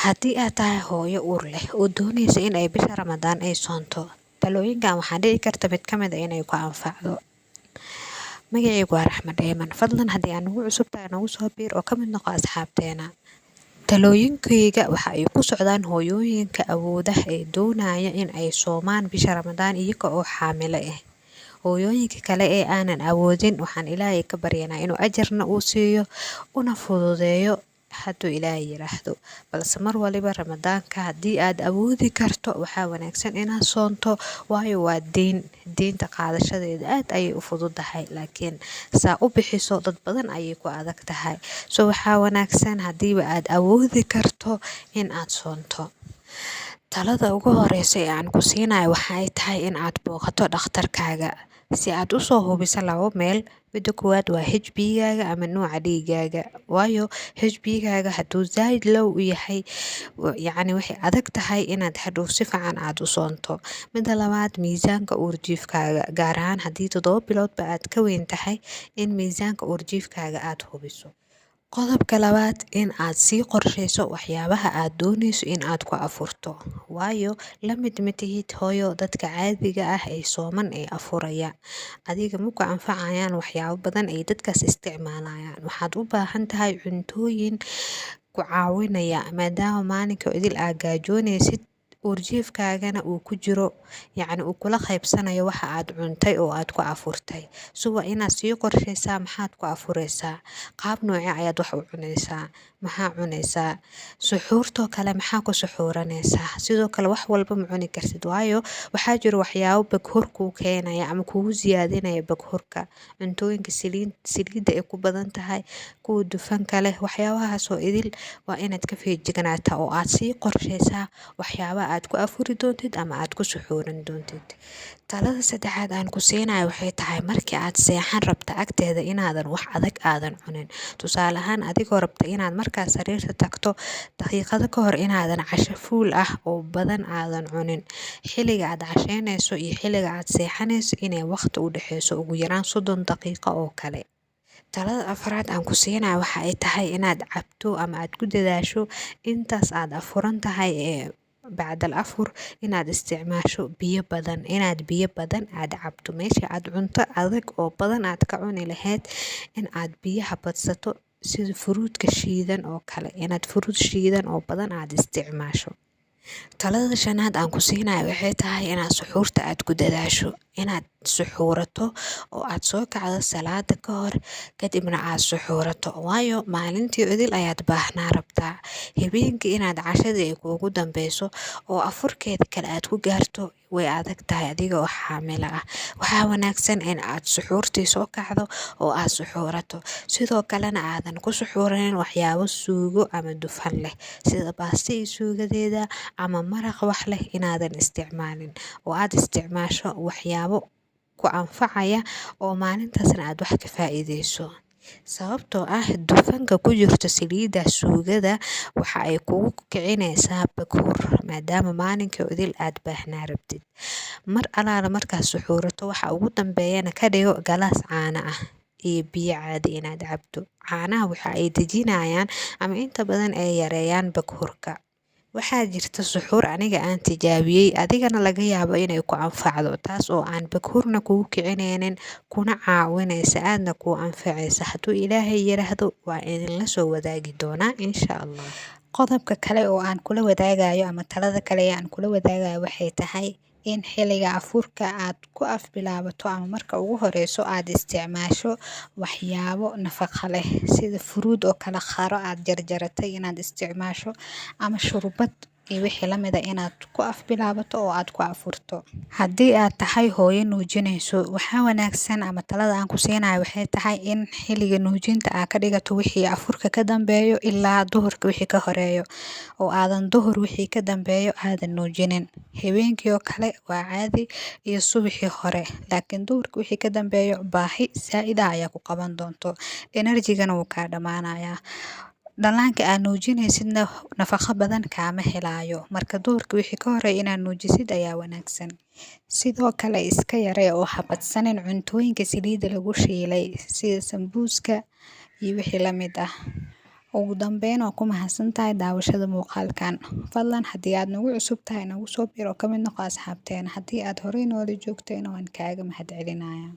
Haddii aad tahay hooyo uur leh oo doonaysa in ay bisha Ramadaan ay soonto, talooyinkan waxaa dhici karta mid ka mid ah inay ku anfacdo. Magacaygu waa Raxmed Dheeman. Fadlan haddii aad nagu cusub tahay, nagu soo biir oo ka mid noqo asxaabteena. Talooyinkayga waxa ay ku socdaan hooyooyinka awoodaha ee doonaya in ay soomaan bisha Ramadaan iyaga oo xaamilo ah. Hooyooyinka kale ee aanan awoodin, waxaan Ilaahay ka baryanaa inuu ajarna uu siiyo una fududeeyo hadduu Ilaahay yiraahdo. Balse mar waliba Ramadaanka haddii aad awoodi karto, waxaa wanaagsan inaad soonto, waayo waa diin. Diinta qaadashadeeda aad ayay u fududahay, laakiin saa u bixiso dad badan ayay ku adag tahay. So waxaa wanaagsan haddiiba aad awoodi karto in aad soonto. Talada ugu horeysa ee aan ku siinayo waxay tahay in aad booqato dhakhtarkaaga si aad u soo hubiso labo meel. Midda koowaad waa HB-gaaga ama nooca dhiigaaga, waayo HB-gaaga hadduu zaaid low u yahay, yacni waxay adag tahay inaad hadhow si fiican aad u soonto. Midda labaad, miisaanka uurjiifkaaga, gaar ahaan haddii 7 biloodba aad ka weyn tahay, in miisaanka uurjiifkaaga aad hubiso. Qodobka labaad, in aad sii qorsheyso waxyaabaha aad dooneyso in aad ku afurto, waayo la mid ma tihid, hooyo, dadka caadiga ah ee sooman ee afuraya. Adiga ma ku anfacayaan waxyaabo badan ay dadkaas isticmaalayaan. Waxaad u baahan tahay cuntooyin ku caawinaya, maadaama maalinka idil aad gaajoonaysid, uurjiifkaagana uu ku jiro, yacni uu kula qaybsanayo waxa aad cuntay oo aad ku afurtay. So waa inaad sii qorsheysaa maxaad ku afureysaa, qaab noocee ayaad wax u cuneysaa, maxaa cuneysaa, suxuurtoo kale maxaa ku suxuuraneysaa. Sidoo kale wax walba ma cuni kartid, waayo waxaa jiro waxyaabo baghor kuu keenaya ama kugu siyaadinaya baghorka. Cuntooyinka saliidda ay ku badan tahay, kuwa dufanka leh, waxyaabahaas oo idil waa inaad ka feejignaataa oo aad sii qorsheysaa waxyaabaha aad ku afuri doontid ama aad ku suxuuran doontid. Talada saddexaad aan ku siinayo waxay tahay markii aad seexan rabta agteeda inaadan wax adag aadan cunin. Tusaale ahaan, adigoo rabta inaad markaas sariirta tagto, daqiiqado ka hor inaadan casho fuul ah oo badan aadan cunin. Xilliga aad casheynayso iyo xilliga aad seexanayso inay waqti u dhexeyso ugu yaraan 30 daqiiqo oo kale. Talada afraad aan ku siinayo waxa ay tahay inaad cabto ama aad ku dadaasho intaas aad afuran tahay ee bacdal afur inaad isticmaasho biyo badan, inaad biyo badan aad cabto. Meesha aad cunto adag oo badan aad ka cuni lahayd, in aad biyaha badsato, sida furuudka shiidan oo kale, inaad furuud shiidan oo badan aad isticmaasho. Talada shanaad aan ku siinayo waxay tahay inaad suxuurta aad ku dadaasho, inaad suxuurato oo aad soo kacdo salaada ka hor, kadibna aad suxuurato, waayo maalintii idil ayaad baahnaa rabtaa. Habeenkii inaad cashadii ay kuugu dambeyso oo afurkeeda kale aad ku gaarto way adag tahay adiga oo xaamilo ah. Waxaa wanaagsan in aad suxuurtii soo kacdo oo aad suxuurato. Sidoo kalena aadan ku suxuuranin waxyaabo suugo ama dufan leh, sida baasto iyo suugadeeda ama maraq wax leh inaadan isticmaalin, oo aad isticmaasho waxyaabo ku anfacaya oo maalintaasna aad wax ka faa'iideyso. Sababtoo ah dufanka ku jirto saliidda suugada waxa ay kugu kicinaysaa baghur, maadaama maalinka idil aad baahnaa rabtid. Mar alaala markaad suxuurato, waxa ugu dambeeyana ka dhigo galaas caano ah iyo biyo caadi inaad cabto. Caanaha waxa ay dejinayaan ama inta badan ay yareeyaan baghurka. Waxaa jirta suxuur aniga aan tijaabiyey, adigana laga yaabo inay ku anfacdo, taas oo aan baghurna kugu kicineynin, kuna caawinaysa, aadna kuu anfacaysa. Hadduu Ilaahay yiraahdo, waa idinla soo wadaagi doonaa, insha Allah. Qodobka kale oo aan kula wadaagayo ama talada kale ee aan kula wadaagayo waxay tahay in xilliga afurka aad ku af bilaabato ama marka ugu horeyso aad isticmaasho waxyaabo nafaqo leh, sida furuud oo kale, qaro aad jarjaratay inaad isticmaasho ama shurbad iyo wixii lamid ah inaad ku af bilaabato oo aad ku afurto. Haddii aad tahay hooyo nuujinayso, waxaa wanaagsan ama talada aan ku siinayo waxay tahay in xilliga nuujinta aad ka dhigato wixii afurka ka dambeeyo ilaa duhurka wixii ka horeeyo, oo aadan duhur wixii ka dambeeyo aadan nuujinin. Habeenkii oo kale waa caadi iyo subaxii hore, laakiin duhurka wixii ka dambeeyo baahi zaaid ah ayaa ku qaban doonto, energy-gana wuu kaa dhamaanayaa. Dhallaanka aad nuujinaysidna nafaqo badan kaama helaayo. Marka duhurka wixii ka horeeya inaad nuujisid ayaa wanaagsan. Sidoo kale iska yaree oo ha badsanin cuntooyinka saliidda lagu shiilay, sida sambuuska iyo wixii la mid ah. Ugu dambeyn, waa ku mahadsantahay daawashada muuqaalkan. Fadlan haddii aad nagu cusub tahay, nagu soo biir oo ka mid noqo asxaabteena. Haddii aad horey noola joogtayna, waan kaaga mahadcelinayaa.